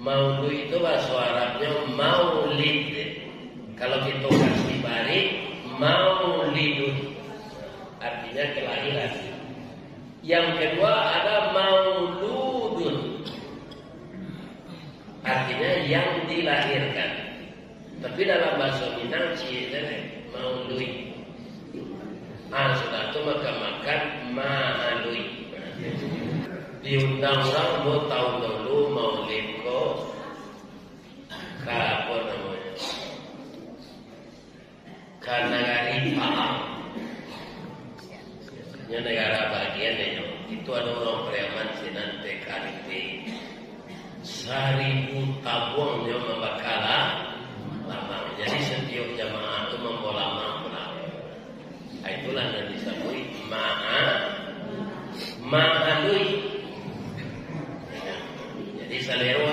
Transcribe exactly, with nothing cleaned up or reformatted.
Maului itu bahaso Arabnyo maulid. Kalau kito kasih barik, maulidun. Artinyo kelahiran. Yang kedua ada mauludun. Artinyo yang dilahirkan. Tapi dalam bahaso Minang ciek sajo, maului. Ah, sudah tu makan-makan, maalui. Diundang urang, ambo taun dulu maulid ko ka, apo namonyo, ka nagari Pahang. Nyo negara bagian nyo. Itu ado urang Pariaman sinan T K R T. Saribu tabuang nyo mambakala lamang. Jadi satiok jamaah tu mambawa lamang pulang. Ah, itulah nan disabuik ma'a, ma'alui. Jadi salero